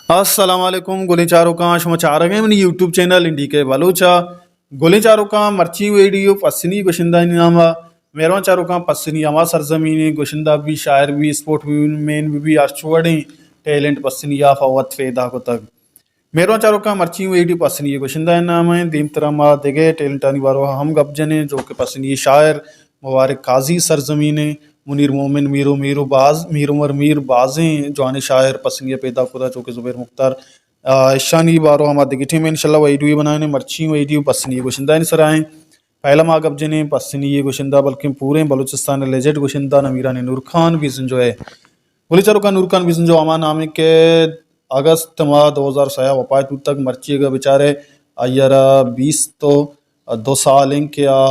السلام علیکم گلیں چاروکاں، شما چارگ ءَ منی یوٹیوب چینل این ڈی کے بلوچ ءَ۔ گلیں چاروکاں، مرچی ویڈیو پسنی گشندہ نام ءَ۔ مہروان چاروکاں، پسنی ہما سرزمین گشندہ بھی، شاعر بھی، اسپورٹ بھی، مین بھی، بھی ہرچ وڑیں ٹیلنٹ پسنی ءَ فوت پیدا کتگ۔ مہروان چاروکاں، مرچی ویڈیو پسنی گشندہ نام ءَ۔ دیم ترا ما دگہ ٹیلنٹانی بارو ہم گپ جنیں، جو کہ پسنی شاعر مبارک قاضی سرزمین ءَ، منیر مومن، میرو میرو باز، میر عمر میر، بازیں جوانیں شاعر پسنی ءَ پیدا کتا، چو کہ زبیر مختار۔ آ، اشانی بارو ہما دگہ ٹیم انشاءاللہ ویڈیو بنائیں۔ مرچی ویڈیو پسنی گشندہ نی سرا ایں۔ پہلا ما گپ جنیں پسنی گشندہ، بلکیں پوریں بلوچستان لیجنڈ گشندہ نمیران نور خان بیزنجو ءَ۔ گلیں چاروکاں، نور خان بیزنجو ہما نام ءَ کہ اگست ماہ دو ہزار سئے ءَ وفات بوتگ، مرچی اگاں بچارے آئی ءَ را بیست ءُ دو سال ایں کہ آ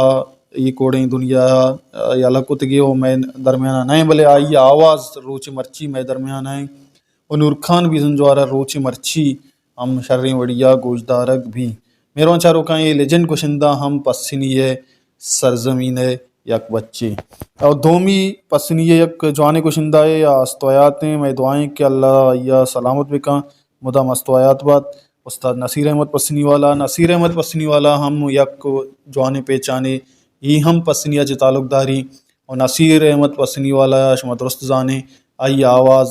اے کوڑیں دنیا ءَ یلہ کتگی ءُ مئے درمیان ءَ نہ ایں، بلے آئی ءِ آواز روچ مرچی مئے درمیان ءَ ایں ءُ نور خان بیزنجو ءَ را روچ مرچی ہم شریں وڑی ءَ گوشدارگ بی۔ مہروان چاروکاں، اے لیجنڈ گشندہ ہم پسنی ءِ سرزمین ءِ یک بچے۔ اور دومی پسنی ءِ یک جوانیں گشندہ ءِ است و حیات ایں، مئے دعا ایں کہ اللہ آئی ءَ سلامت بکن، مدام است و حیات بات۔ استاد نصیر احمد پسنی والا، نصیر احمد پسنی والا ہم یک جوانیں پہچانے، اے ہم پسنی ءَ چہ تعلق داری۔ اور نصیر احمد پسنی والا شما درست زانیں، آئی آواز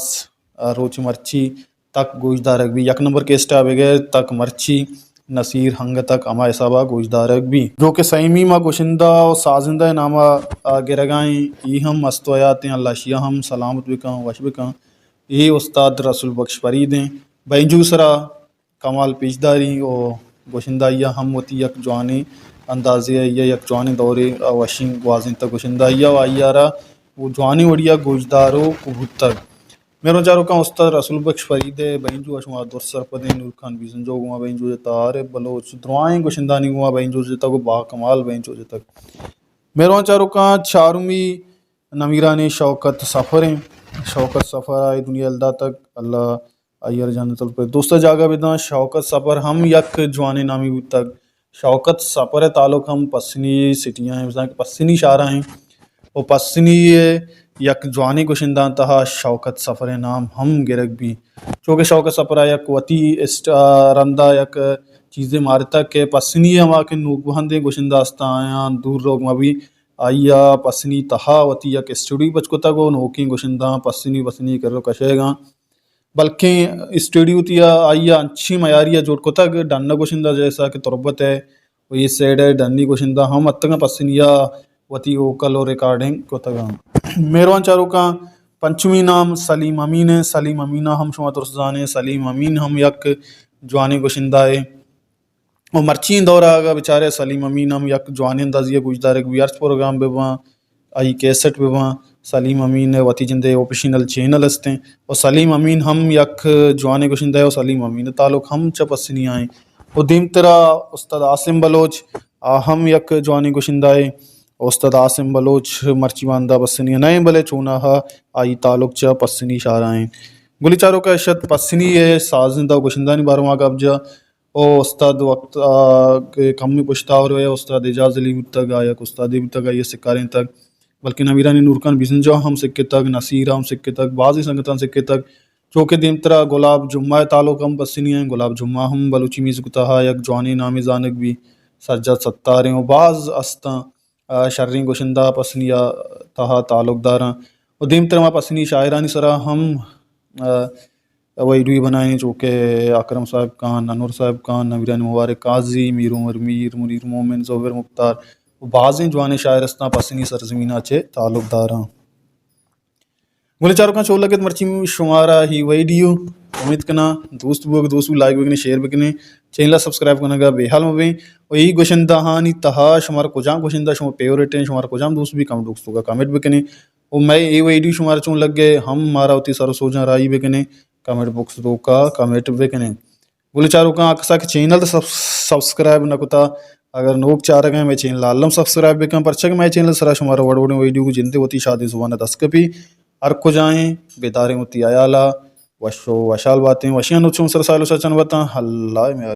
روچ مرچی تک گوشدارگ بی، یک نمبر کیسٹ ءَ بگر تک مرچی نصیر ہنگتک ہما حساب ءَ گوشدارگ بی۔ جو کہ سیمی ما گشندہ و سازندہ ءِ نام ءَ گرگ ءَ ایں، اے ہم است و حیات ایں، اللہ اشی ءَ ہم سلامت بکن، وش بکن۔ اے استاد رسول بخش فرید ایں، بینجو سرا کمال پیشداری و گشندہ، آئی ءَ ہم وتی یک جوانیں اندازے ءَ یا یک جوانیں دورے ءَ وشیں گوازینتگ گشندہ، آئی ءَ و آئی ءَ را و جوانیں وڑی ءَ گوشداروک بوتگ۔ مہروان چاروکاں، استاد رسول بخش فرید ءِ بینجو ءَ شما درست سرپدیں، نور خان بیزنجو گوما بینجو جتگ، عارف بلوچ، درائیں گشندہانی گوما بینجو جتگ و با کمال بینجو جتگ۔ مہروان چاروکاں، چارمی نمیرانیں شوکت سفر ایں۔ شوکت سفر ءَ اے دنیا ءَ داتگ، اللہ آئی ءَ را جنت الفردوس ءَ جاگہ بداں۔ شوکت سفر ہم یک جوانیں نامے بوتگ۔ شوکت سفر ءِ تعلق ہم پسنی سٹی ءَ ایں، بزاں کہ پسنی شہر ءَ ایں۔ و پسنی ءِ یک جوانیں گشندہ ءِ تہا شوکت سفر ءِ نام ہم گرگ بی۔ چونکہ شوکت سفر ءَ یک وتی اسٹ-، آ، رندا یک چیزے مارتگ کہ پسنی ءِ ہما کہ نوکبندیں گشندہ استاں، آیاں دور روگ مہ بی، آئی ءَ پسنی تہا وتی یک اسٹوڈیو پچ کتگ و نوکیں گشندہاں پسنی، پسنی کر و کشگ ءَ اَں۔ بلکیں اسٹوڈیو وتی ءَ آئی ءَ انچیں میاری ءَ جوڑ کتگ، ڈن ءَ گشندہ جیسا کہ تربت ءَ و اے سائیڈ ءَ ڈنی گشندہ ہم اتکگ اَں، پسنی ءَ وتی ووکل و ریکارڈنگ کتگ اَں۔ مہروان چاروکاں، پنچمی نام سلیم امین ایں۔ سلیم امین ءَ ہم شما درست زانیں، سلیم امین ہم یک جوانیں گشندہ ایں۔ و مرچی دور ءَ اگاں بچارے سلیم امین ہم یک جوانیں اندازے ءَ گوشدارگ بی، ہرچ پروگرام بہ باں، آئی کیسٹ بہ باں، سلیم امین ءِ وتی جند ءِ آفیشنل چینل است ایں۔ و سلیم امین ہم یک جوانیں گشندہ ایں و سلیم امین ءِ تعلق ہم چہ پسنی ءَ ایں۔ و دیمترا استاد عاصم بلوچ، آ ہم یک جوانیں گشندہ ایں۔ استاد عاصم بلوچ مرچی باندا پسنی ءَ نہ ایں، بلے چوناہا آئی تعلق چہ پسنی شہر ءَ ایں۔ گلیں چاروکاں، اش ات پسنی ءِ سازندہ و گشندہانی بارو ءَ گپ جا۔ او استاد وقت، آ، کہ کمی پشت آور ءَ استاد اعجاز علی بوتگ، آ یک استادے بوتگ، آئی ءَ سکارینتگ، بلکیں نمیرانیں نور خان بیزنجو ءَ ہم سکتگ، نصیر ءَ ہم سکتگ، بازیں سنگتاں سکتگ، چو کہ دیمترا گلاب جمعہ ءِ تعلق ہم پسنی ایں۔ گلاب جمعہ ہم بلوچی میوزک ءِ تہا یک جوانیں نامے زانگ بی، سجاد ستار ایں و باز استاں، آ، شریں گشندہ پسنی ءِ تہا تعلق داراں۔ و دیمترا ما پسنی شاعرانی سرا ہم، آ، ویڈیو بنائیں، چو کہ اکرم صاحب خان، انور صاحب خان، نمیران مبارک قاضی، میر عمر میر، منیر مومن، زبیر مختار و بازیں جوانیں شاعر استاں، پسنی سرزمین ءَ چہ تعلق داراں۔ گلیں چاروکاں، چو لگت مرچی شمارا ہی ویڈیو، امید کناں دوست بوگ، دوست بو لائک بکنے، شیئر بکنے، چینل ءَ سبسکرائب کنگا بے حال مبیں۔ و ای گشندہانی تہا شمارا کجام گشندہ شما فیوریٹ ایں، شمارا کجام دوست بی، کمنٹ باکس توکا کمنٹ بکنے۔ و مئے اے ویڈیو شمارا چون لگے ہم مارا وتی سر و سوجاں راہی بکنے، کمنٹ باکس توکا کمنٹ بکنے۔ گلیں چاروکاں، آ کسا کہ چینل سب-، سبسکرائب نہ کتا، اگر نوک چارگ ءَ مئے چینل ءَ الم سبسکرائب بکن، پرچا کہ مئے چینل سرا شمارا وڑ وڑیں ویڈیو گوں جندے وتی شادیں زبان ءَ دست کپی۔ ہر کجائیں بیداریں وتی حیال ءَ، وش و وشحال باتیں، وشیاں نوچوں سر سال و سچن وتاں، اللہ مہر۔